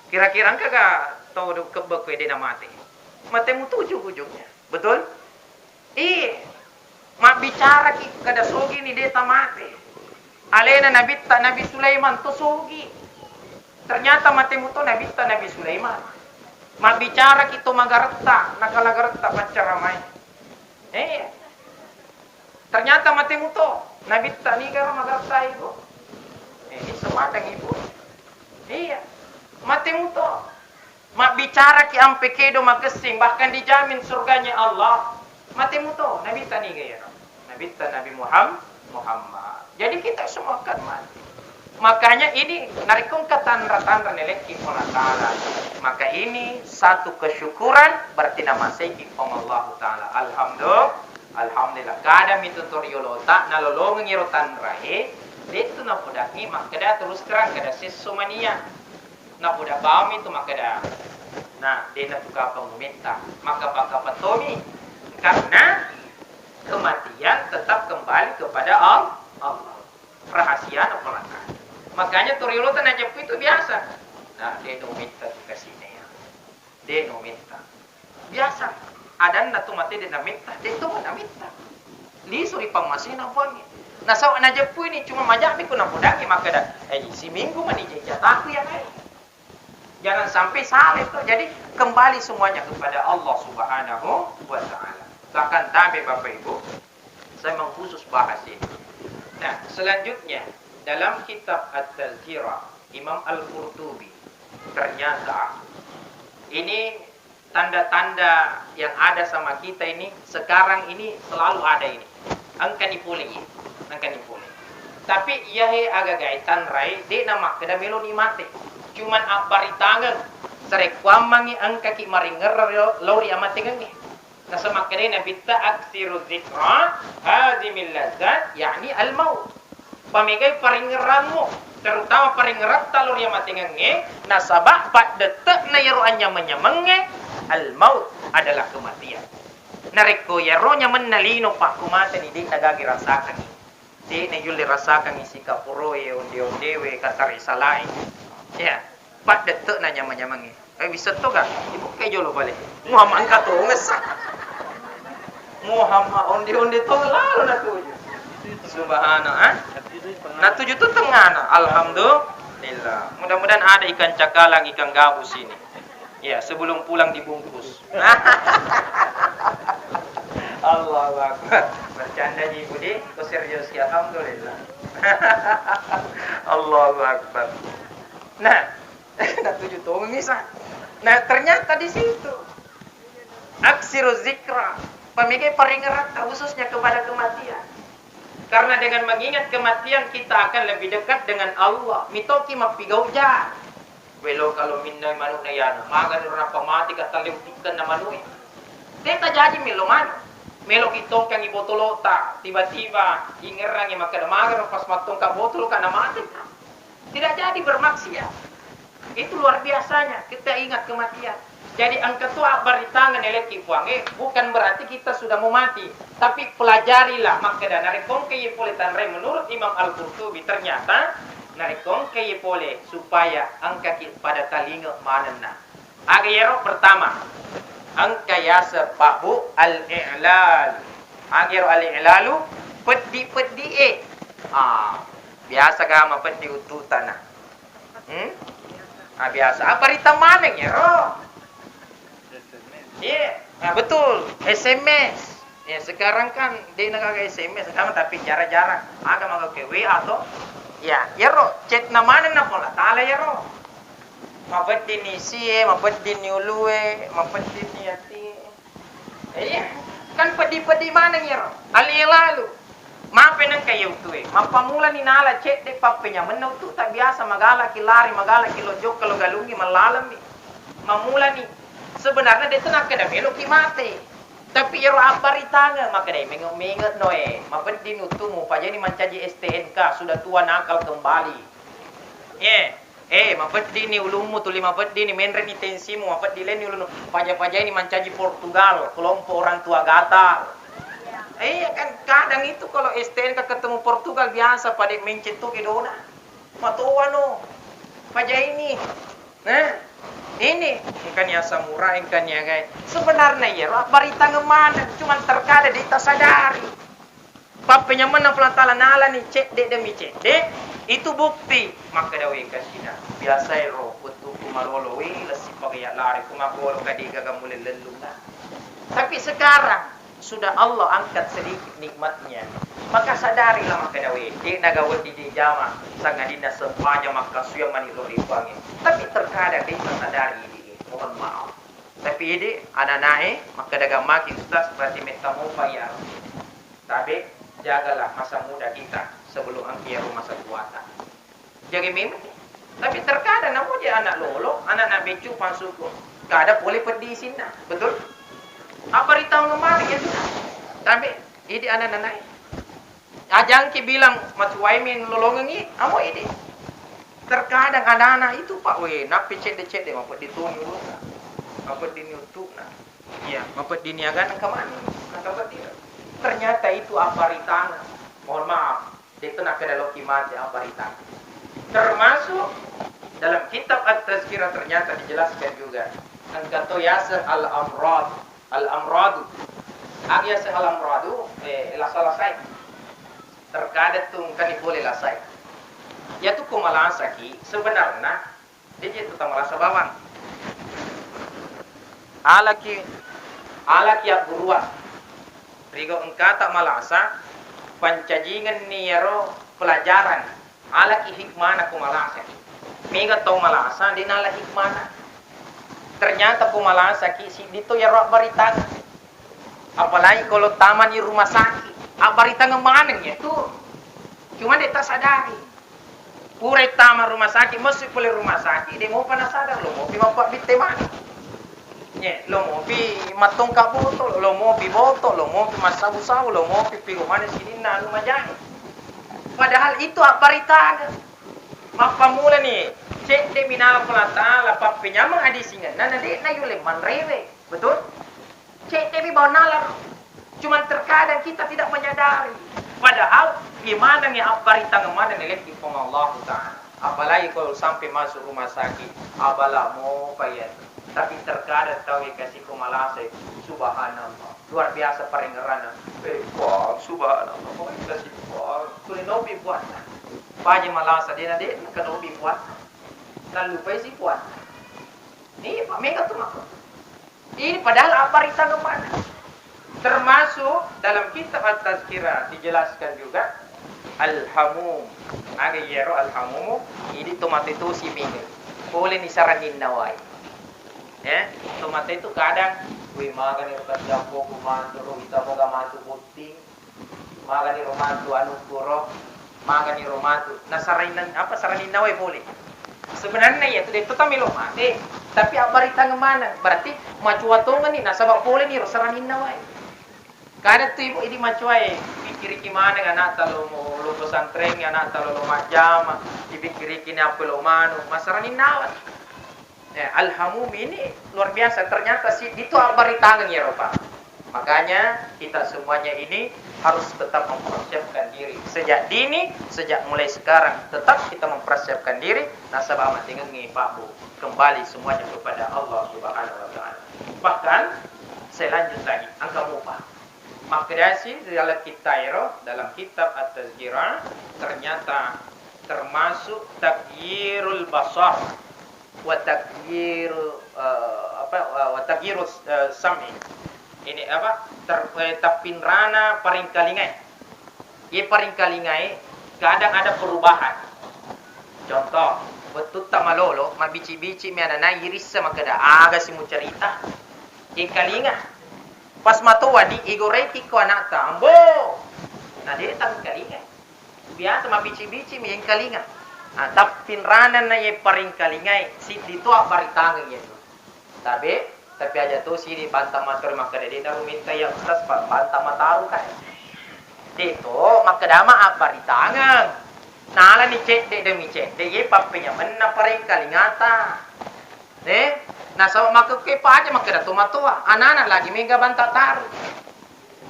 Kira-kira engka ga tau kebbe ko de namate? Mate mutu ujung-ujungnya. Betul? Iya. Mabbicaraki kada sogi ni de tamate. Alena Nabitta Nabi Sulaiman to sogi. Ternyata mate muto Nabitta Nabi Sulaiman. Mabbicaraki to magaretta, nakalagaretta paccaramai. Eh. Ternyata mate muto. Nabitta niga ro magaretta ibu. Eh, ini semadang ibu. Iya. Mate muto. Mabbicaraki ampe kedo makessing, bahkan dijamin surganya Allah. Mate muto, Nabitta niga iyaro? Nabitta Nabi Muham-, Muhammad. Jadi kita semua akan mati. Makanya ini narekko engka tanra-tanra nelekki Puang Allah Ta'ala, maka ini satu kesyukuran, berarti namaseiki Puang Allah Ta'ala. Alhamdulillah, alhamdulillah. Kadang itu toriolota nalolongeng iro tanrae, dettu napodangi makkeda terus terang kada sesso mania. Napoda bawammi tu makkeda, nah, de'na tu kapang umetta, makkapa-kapa tomi, karena kematian tetap kembali kepada Al-, Allah. Rahasiana pelakar. Makanya toriolota najeppu itu biasa. Nah, de'na umetta tu kasine ya. De'na umetta. Biasa, adanna to mate de nametta, de to nametta. Lisu ri pammasena Puangnge. Nasaba najeppuini cuma majammi ko napodangi makkeda, eh, siminggu mani jejataku yang lain. Jangan sampai salah itu. Jadi kembali semuanya kepada Allah Subhanahu wa Ta'ala. Bahkan tabe Bapak Ibu, saya mengkhusus bahas ini. Nah, selanjutnya dalam kitab At-Tazkirah Imam Al-Qurtubi, ternyata ini tanda-tanda yang ada sama kita ini, sekarang ini selalu ada ini. Engkani pole, iya. Engkani pole. Tapi iyahe agagai tanrai, de' namakkeda melo ni mate. Cuman abbaritangeng, sarekkuammangi engkaki maringerra lao ri amatengengnge. Nasamakkedai Nabitta, "Aksiru zikra hazimil lazzat," yakni al-maut. Pamegai paringerrammu, terutama paringeratta lao ri amatengengnge, nasaba paddette'na iyaro anyameng-nyamengnge, al-maut adalah kematian. Narekko iyaro nyamenna lino pakkumateni, de'na gaga irasakangngi. De'na yulle rasakangngi sikapuroe, onde-ondewe, katare salae. Ya, paddette'na nyameng-nyamengnge. Eh, bisa to ga? Ibukkai jolo bale. Muhammad engka tongessa. Muhammad onde-onde tong lalo natuju. Subhana, ah? Natuju tu tengana. Alhamdulillah. Mudah-mudahan ada ikan cakalang, ikan gabus ini. Ya, sebelum pulang dibungkus. Allahu Akbar. Bercanda ji, Budi. Kau serius ya, alhamdulillah. Allahu Akbar. Nah, nah, tujuh tahun misal. Nah, ternyata di situ. Aksiru zikra. Pamegai paringeratta khususnya kepada kematian. Karena dengan mengingat kematian, kita akan lebih dekat dengan Allah. Mitoki mappigauja. Welo kalau minnau manu'na iyana, magani ro nappa mati katalliu tikkenna manu'e. Teta jaji melo manu. Melo kitongkangi botolota, tiba-tiba ingerangi makkeda magani ro pas mattongka botoloka na mati. Tidak jadi bermaksiat. Itu luar biasanya, kita ingat kematian. Jadi engka to abbaritangeng elekki Puangnge, bukan berarti kita sudah mau mati. Tapi pelajarilah, makkeda narekko engka iye pole tanrai, menurut Imam Al-Qurtubi, ternyata narekko engka iye pole supaya engkaki pada talinge manenna. Aga iyaro? Pertama, engka yaseng pabbu al-i'lal. Aga iyaro al-i'lalu? Peddi-peddi e. Ah, biasa ga mapeddi uttutana. Hmm? Ah, biasa. Apa rita maneng iyaro? Iya, nah, betul. S M S. Ya, sekarang kan de' nagaga S M S sekarang, tapi jarang-jarang. Aga magaga W A to? Ya, iyaro chat na maneng na Puang Allah Ta'ala iyaro. Mapeddini isie, mapeddini ulue, mapeddini atie. Iya, kan peddi-peddi maneng iyaro. Al-i'lalu. Mape nengka iya uttue, mappamulani nala cedde pappenyamenna uttuta, biasa magalaki lari, magalaki lo jokka, lo galungngi, mallalemmi. Mammulani. Sebenarnya de'to nakkeda meloki mate. Tapi iyaro abbaritangeng, makkedai, "Menge'-menge' no, eh, mapeddini uttumu, pajani mancaji S T N K, sudah tua nakal kembali." Eh, eh, mapeddini ulummu, tuli mapeddini, menreni tensimu, mapeddi lenni ulunnu, paja-pajaini mancaji Portugal, kelompok orang tua gatal. Eh, iya kan, kadang itu kalau S T N K ketemu Portugal biasa pada mencet tu kedona. Matoa no. Pajaini. Nah, ini engkani asam urat, engkani agai. Sebenarnya iyaro abbaritangeng maneng, cuman terkadang de' tasadari. Pappenyamenna Puang Taala nalani cedde demi cedde, itu bukti. Makkeda, "Wé, kasina, biasaéro wettukku malolo, wé, lessi pagaya lari, ku maggolo kadégaga mulé lellunna." Tapi sekarang sudah Allah angkat sedikit nikmatnya, maka sadarilah, makkeda, "Wé, dé'na gawedding dijama, sangadinna sempajang makkasuwiyang mani ro ri Puangngé." Tapi terkadang dé'ta sadari idi, mohon maaf. Tapi idi anak-anaknya, makkeda, "Gammaki, Ustaz, berarti metta mopa iya." Tabe, jagalah masa muda kita sebelum engka iyaro masa tuata. Jaga memang. Tapi terkadang namo je anak lolo, anak-anak beccu, pangsuku, kada pole peddi isinna. Betul? Apa ritau ngemari ya sudah. Tabe, idi anak-anak. Ajangki bilang matuai men lolongengi, amo idi. Terkadang anak-anak itu, Pak, wé, nappi cedde-cedde, mapeddi toni ulunna. Mapeddi ni uttu'na. Iya, mapeddi ni agana engka mani, engka peddi. Ternyata itu abbaritangeng. Mohon maaf, itu nakkeda loki mate abbaritangeng. Termasuk dalam kitab At-Tazkirah ternyata dijelaskan juga. Engka to yaseng al-amrad, al-amradu. Aga yaseng al-amradu, eh, lasa-lasai. Terkadang tu engkani pole lasai. Iyatu ko malasaki, sebenarna De'je tu tamalasa bawang. Alaki, alaki aggurua. Rigo engkata malasa, pancajingenni iyaro pelajaran. Alaki hikmana ko malasaki. Mega tau malasa, de' nala hikmana. Ternyata ko malasaki, siddi to iyaro abbaritang. Apalagi kalau tamani rumah sakit, abbaritangeng maneng ya tu. Cuma de' tasadari. Purai tama rumah sakit, masuk pole rumah sakit, de' mopa nasadar, lo mopi mappabbitte mani. Ye, lo mopi mattongka botol, lo mopi botol, lo mopi massabu-sabu, lo mopi piru mani sininna anu majae. Padahal itu abbaritangeng. Mappamula ni, cedde minala Puang Taala, pappenyameng adisingenna, na de' na yulle manrewe. Betul? Cedde mi bawang nalar. Cuman terkadang kita tidak menyadari. Padahal imanengngi abbaritangeng maneng nalekki Puang Allah Ta'ala. Apalagi kalau sampai masuk rumah sakit, abala mopa iya. Tapi terkadang tau e kasih ko malasa, subhanallah. Luar biasa parengeranna. Eh, Puang, subhanallah. Kau kasih Puang. Tuli nopi buatna. Paja malasa, dena de' kanopi buatna. Nallupai si buatna. Ini Pak, mega tu mako. Ini padahal abbaritangeng maneng. Termasuk dalam kitab At-Tazkirah dijelaskan juga al-hamum. Aga iyaro al-hamumu, idi tomatoe tosi mega. Pole ni saraninna wae. Ya, tomatoe tu kadang, "Wih, magani ro kacampoku matu ro, ita moga matu botting." Magani ro matu anukku ro, magani ro matu. Nasarainna, apa, saraninna wae pole. Sebenarnya iya tu de' to tamelo mate, tapi abbaritangeng maneng. Berarti macua tongeng ni, nasaba pole ni ro saraninna wae. Kada tu ibu idi macua e, pikkiriki maneng anakta lo, lo pesantren, anakta lo, lo majjama, dipikkiriki ni apa lo manu, masaraninna wae. Ya, al-hamum ini luar biasa. Ternyata si itu abbaritangeng ya, Pak. Makanya kita semuanya ini harus tetap mempersiapkan diri. Sejak dini, sejak mulai sekarang, tetap kita mempersiapkan diri. Nasaba amatengengi Pak Bu, kembali semuanya kepada Allah Subhanahu wa Ta'ala. Bahkan, saya lanjut lagi, engka mopa. Makkedasi dalam kitab ero, dalam kitab At-Tazkirah, ternyata termasuk taghyirul basar wa taghyiru, eh, apa, wa taghyiru, eh, sam'i. Ini apa? Ter-, eh, tappinrana paringkalingai. Ye paringkalingai kadang ada perubahan. Contoh, wettutta malolo, mabbici-bici mi anana irissa makkeda, aga si mucarita. Ye kalinga. Pas matoani, igoreki ko anakta, "Ambo, Na de' tangkalingai. Biasa mabici-bici mi engkalinga. Ah, tappinrana na ye paringkalingai, siddi to abbaritangeng ye tu. Tabe, tapi aja to sidi bantang matori makkeda de' na rumetta ya Ustaz, pa-, bantang mataru kai. De' to, makkeda ma abbaritangeng. Nalani cedde demi cedde, ye pappenyamenna paringkalingata. Eh, nasaba makkekkuwe paja makkeda tomatoa, anana lagi mega banta taru.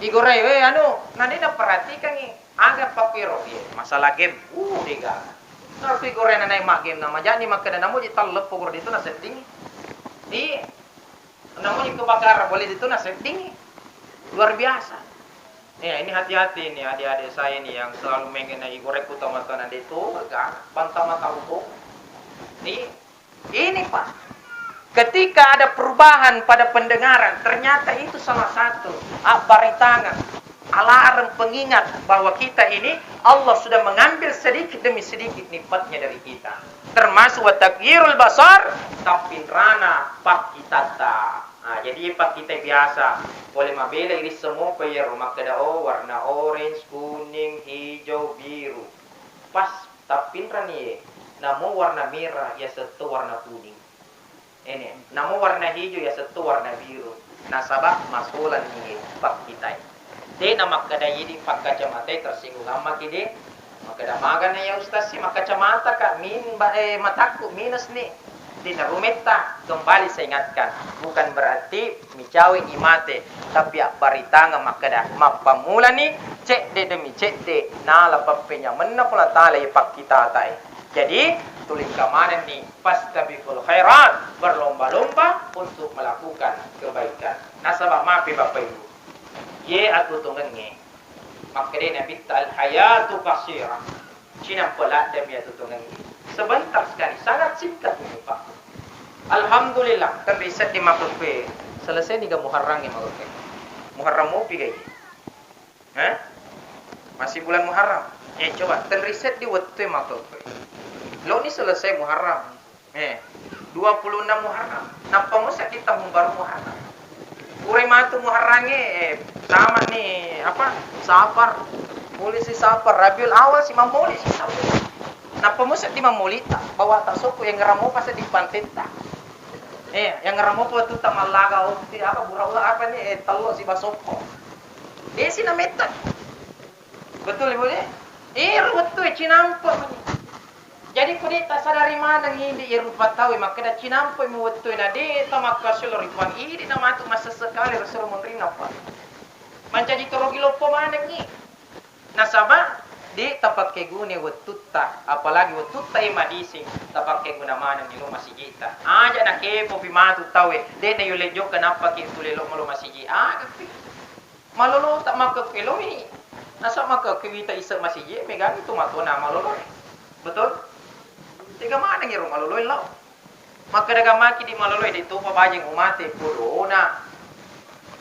Igorai, eh, anu, na de' naperhatikangngi. Aga pakkiro, eh, masalah game, uh, dega. Tapi gorena naik mak game na majani makkeda namuji talleppo gor ditu nasedding. Iya. Namuji kebakaran boleh ditu nasedding. Luar biasa. Ya, ini hati-hati ini adik-adik saya ini yang selalu mengenai goreng utama tuan adik itu, kan? Bantama tahu tuh. Iya. Ini, Pak, ketika ada perubahan pada pendengaran, ternyata itu salah satu abbaritangeng, alarm pengingat bahwa kita ini, Allah sudah mengambil sedikit demi sedikit nikmatnya dari kita. Termasuk wa taghyirul basar, tappinrana pakkitatta. Nah, jadi pakkita biasa, pole mabela iris semua pe iyaro makkeda, oh, warna orange, kuning, hijau, biru. Pas tappinrani ye, namo warna merah, ya setto warna kuning. Ene, namo warna hijau, ya setto warna biru. Nasaba masolanni ye pakkitai. De' na makkeda idi pakkacamatai tersinggung ammaki de'. Makkeda magana ya Ustaz si makkacamata ka min ba-, eh, matakku minus ni. De' na rumetta, kembali saya ingatkan, bukan berarti micawe imate, tapi abbaritangeng makkeda, mappammulani cedde demi cedde, nala pappenyamenna Puang Allah Taala ye pakkitatae. Jadi, tulingka manenni, fastabiqul khairat, berlomba-lomba untuk melakukan kebaikan. Nasaba mapi Bapak Ibu, ye atutungengnge, makkedai Nabitta, al hayatu qasirah. Cinampe ladde mi atutungengnge. Sebentar sekali, sangat singkat ini, Pak. Alhamdulillah, tenri seddi makkekkuwe. Selesai niga Muharram e makkekkuwe. Muharram mopi gai. Hah? Masih bulan Muharram. Eh, coba, tenri seddi wettue makkekkuwe. Lo ni selesai Muharram. Eh, dua puluh enam Muharram. Nappa mo seddi tahun baru Muharram. Pura matu Muharrangnge, eh, tamat ni, apa, Safar. Mulisi Safar, Rabiul Awal si mammuli si Safar. Nappa mo seddi mammulita, bawa ta sokku yang ngeramo pas di pantetta. Eh, yang ngeramo pa tu tamallaga, otti, apa, burawa, apa ni, eh, tello si basoppo. Desi na metta. Betul, Ibu, de? Ero wettue cinampe mani. Jadi, ko de tasadari maneng idi e rupa tau e, makkeda cinampe mi wettue na de tamakkasilo ri Puang, idi na matu massesekali ro suro munrinna, Pak. Mancaji torogi loppo manengngi. Nasaba, de tapakkeguna wettutta, apalagi wettutta e madising, tapakkeguna manengngi lo masigitta. Aja nakepopi matu tau e, de na yulle jokka nappaki tuli lo malo masigi. Aga pi. Malolota makkekkueloi. Nasaba makkekkuewita isseng masigi, megangngi tomatoana maloloe. Betul? Tega maneng ero maloloe lao. Makkeda gammaki di maloloe, de topa bajeng umate, podona.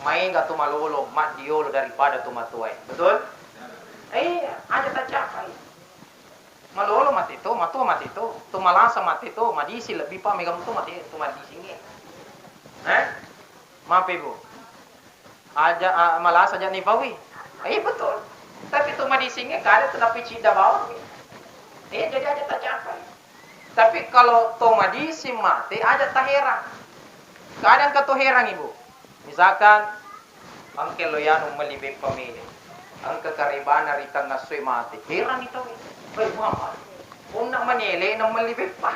Maega to malolo, maddiolo daripada tomatoae. Betul? Iya, aja tacapai. Malolo mate to, matoa mate to, to malasa mate to, madising lebbi pa mega muto mate to madisingnge. Eh? Maaf, Ibu. Aja, a, malasa aja nipaui. Eh, betul. Tapi to madisingnge kada to napicidda bawang. Eh, jadi aja tacapai. Tapi kalau to madising mate, aja taherang. Kadang ka to herang, Ibu. Misalkan, engka lo yanu melli beppa mele. Engka karebana ri tengnga essoe mate. Heranni tau. Weh, Muhammad. Onna manele na melli beppa.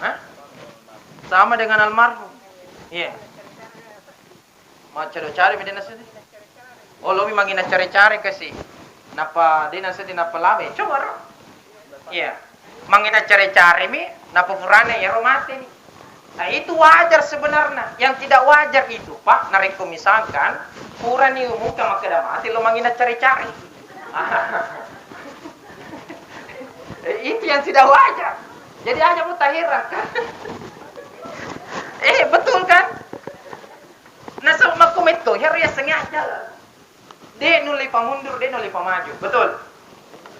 Hah? Sama dengan almarhum. Iya. Maccado-cado mi dena seddi. Oh, lo mi mangina care-care kasi. Napa dena seddi napa lame. Coba ro. Iya. Mangina care-care mi, napa purane iyaro mate ni. Nah, itu wajar sebenarnya. Yang tidak wajar itu, Pak, narekko misalkan purani umumkan makkeda mate lo mangina care-care. Eh, itu yang tidak wajar. Jadi aja mu taherang kan. Eh, betul kan? Nasaba makko metto, hero ya sengaja. De nulle pamundur, de nulle pamaju. Betul?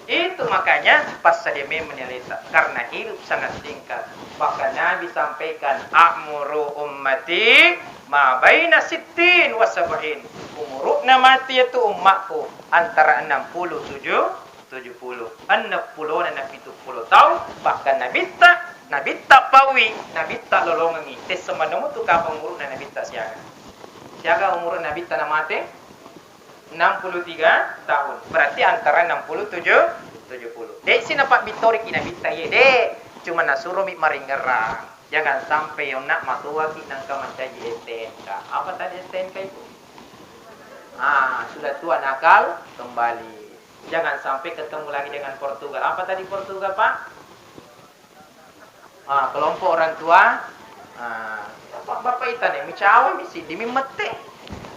Itu makanya passadia memang ni aleta. Karena hidup sangat singkat. Bahkan Nabi sampaikan, "A'muru ummati ma baina sittin wa sab'in." Umur Umuruna mate iyatu ummakku antara enam puluh tujuh, tujuh puluh. Enneng pulona na pitu pulo taung, bahkan nabitta, nabitta paui, nabitta lolongengi. Tessa manemu tu kapang umuruna nabitta siaga. Siaga umuruna nabitta na mate? Enam puluh tiga tahun. Berarti antara enam puluh tujuh, tujuh puluh. De'si napabbittoriki nabitta iye, de'. Cuma nasuromi maringerang. Jangan sampai yonna matuaki nangka mancaji S T N K. Apa tadi S T N K itu? Ah, sudah tua nakal kembali. Jangan sampai ketemu lagi dengan Portugal. Apa tadi Portugal, Pak? Ah, kelompok orang tua. Ah, bapak-bapak ita nih, micawa misi, dimi mette.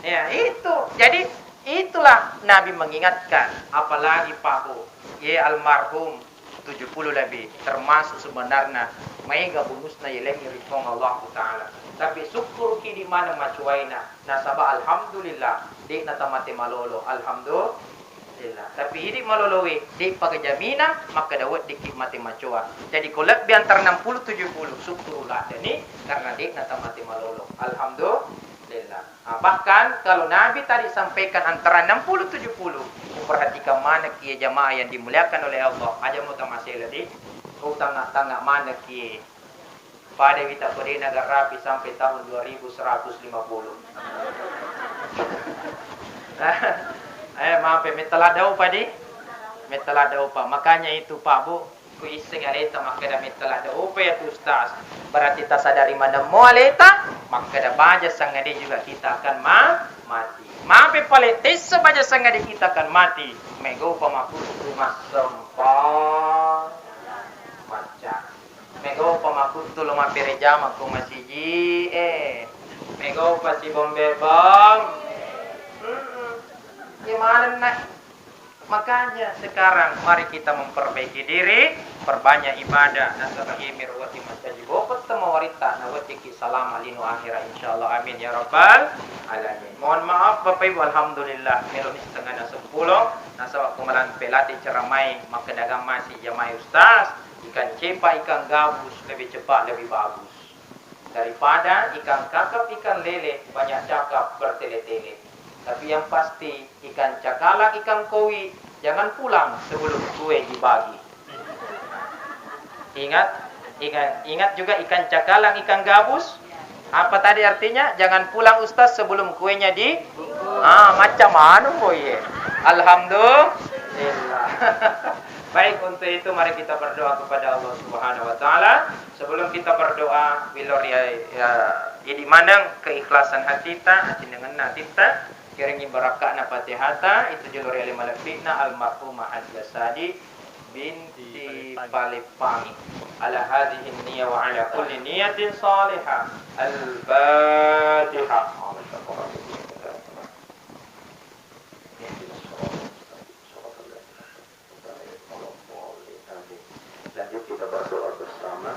Ya, itu. Jadi, itulah Nabi mengingatkan, apalagi Pak Bu, ye almarhum tujuh puluh lebih, termasuk sebenarnya maega bonusna yelengi ri Puang Allahu Ta'ala. Tapi syukur ki di mana macuaina, nasaba alhamdulillah, de'na tamate malolo. Alhamdulillah. Tapi idi maloloe, de'pa ga jaminang makkeda weddikki mate macoa. Jadi ko lebbi antara enam puluh tujuh puluh, syukur laddeni karena de'na tamate malolo. Alhamdulillah. Ah, bahkan kalau Nabi tadi sampaikan antara enam puluh tujuh puluh, perhatikan manekki ya jamaah yang dimuliakan oleh Allah. Aja mo tamasela di, kau tanga-tanga manekki. Pada wita ko de' nagarrapi sampai tahun dua ribu seratus lima puluh. Eh, maaf ya, metta ladda upa di? Metta ladda upa. Makanya itu, Pak Bu, ku isseng aleta makkeda metta ladda upa ya tu, Ustaz. Berarti tasadari manemmo aleta, makkeda baja sangade juga kita akan ma-, mati. Maaf ya, pale tessa baja sangade kita akan mati. Mega upa makkuttu massempa macca. Mega upa makkuttu lo mappere jama ko masiji, eh. Mega upa sibombe bom. Mm-mm. Iya manenna. Makanya sekarang mari kita memperbaiki diri, perbanyak ibadah, nasaba iyami ro wedding mancaji bopetta mawaritta, na weddikki salama lino akhira, insyaallah, amin ya rabbal alamin. Mohon maaf Bapak Ibu, alhamdulillah, meloni setengana seppulo, nasaba ko malampe late ceramai makkedagang masi jamai ustaz. Ikan cepa, ikan gabus lebih cepat, lebih bagus daripada ikan kakap, ikan lele, banyak cakap, bertele-tele. Tapi yang pasti, ikan cakalang, ikan kowi, jangan pulang sebelum kue dibagi. Ingat, ingat, ingat juga ikan cakalang, ikan gabus. Apa tadi artinya? Jangan pulang ustaz sebelum kuenya di, ah, macam anu boy. Alhamdulillah. Baik, untuk itu mari kita berdoa kepada Allah Subhanahu wa Ta'ala. Sebelum kita berdoa, wilori, ya, idi maneng keikhlasan hatita, acindengenna hatitta, kiringi barakka'na Fatihata, itu jolo ri ale malebbi'na almarhumah Hajjah Sadi binti Palepangi. Ala hadhihi niyah wa ala kulli niyatin salihah. Al-Fatihah. Lanjut kita berdoa bersama.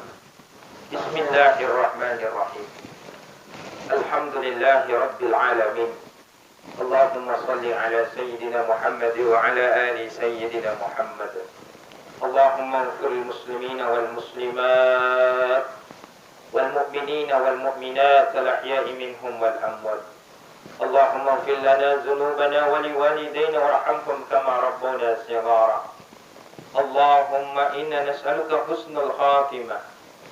Bismillahirrahmanirrahim. Alhamdulillahi Rabbil Alamin. Allahumma salli ala Sayyidina Muhammad wa ala ali Sayyidina Muhammad. Allahumma ighfir lil muslimina wal muslimat, wal mu'minina wal mu'minat, al ahya'i minhum wal amwat. Allahumma ighfir lana dzunubana wa liwalidayna warhamhum kama rabbawna shighara. Allahumma inna nas'aluka husnul khatimah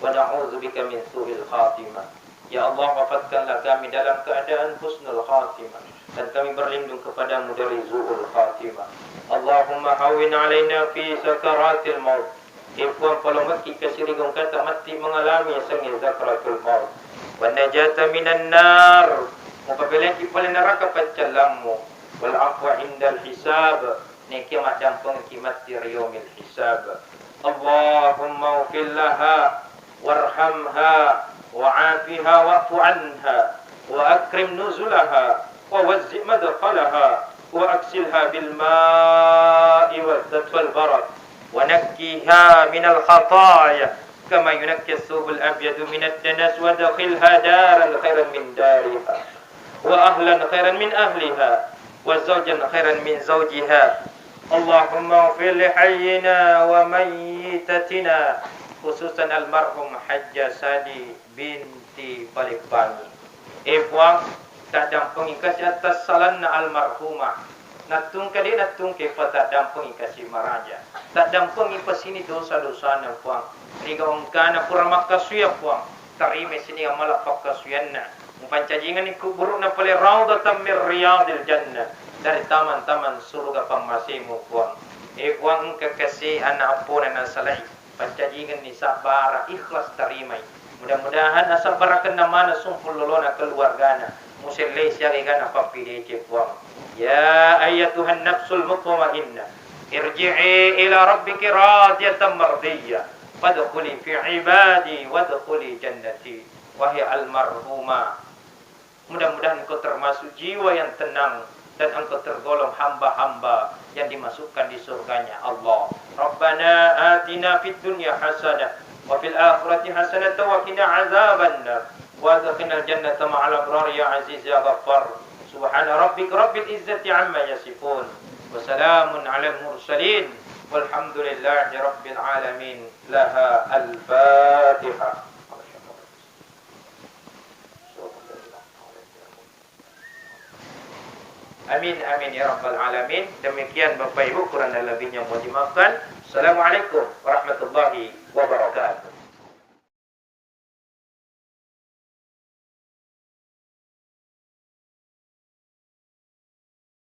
wa na'udzubika min su'il khatimah. Ya Allah, wafatkanlah kami dalam keadaan husnul khatimah, dan kami berlindung kepadamu dari su'ul khatimah. Allahumma hawwin alaina fi sakaratil maut. E Puang, palomekki kasirigong kata matti mengalami yasengnge zakratul maut. Wan najata minan nar, mupabelaki pole neraka paccallammu. Wal afwa indal hisab, nekia maddampengki matti ri yaumil hisab. Allahumma ufil laha warhamha wa'afiha wa'fu anha wa akrim nuzulaha wa wazzi madkhalaha wa aksilha bil ma'i wal thalj wal barad wa nakkiha minal khataya kama yunakki thawbul abyadu minad danas wa adkhilha daran khairan min dariha wa ahlan khairan min ahliha wa zawjan khairan min zawjiha. Allahumma ighfir li hayyina wa mayyitatina, khususan almarhum Hajjah Sadi binti Palepangi. E Puang, Taddampengi kasi attassalanna almarhumah. Nattungka de' nattungke, pa taddampengi kasi maraja. Taddampengi pasini dosa-dosana, Puang. Riga engkana pura makkasuya, Puang. Tarimai sining amala pakkasuyanna. Mupancajingenni kuburu'na pale raudatan min riyadil jannah. Dari taman-taman suruga pammasemu, Puang. E Puang, engka kasi ana' appona nasalai. Pancajingenni sabbara, ikhlas tarimai. Mudah-mudahan asabbarakenna maneng sumpung lolona keluargana. Musellei siaga egana pappideceng, Puang. Ya ayyatuhan nafsul mutmainnah, irji'i ila rabbiki radiyatan mardiyah. Fadkhuli fi ibadi wadkhuli jannati. Wahai almarhumah, mudah-mudahan engkau termasuk jiwa yang tenang dan engkau tergolong hamba-hamba yang dimasukkan di surganya Allah. Rabbana atina fid dunya hasanah wa fil akhirati hasanah wa qina azabannar. Wa adkhilnal jannata ma'al abrar ya aziz ya ghaffar. Subhana rabbika rabbil izzati amma yasifun. Wa salamun alal mursalin. Walhamdulillahi rabbil alamin. Laha al-Fatihah. Amin, amin, ya rabbal alamin. Demikian, Bapak Ibu, kurang dan lebihnya mohon dimaafkan. Assalamualaikum warahmatullahi wabarakatuh.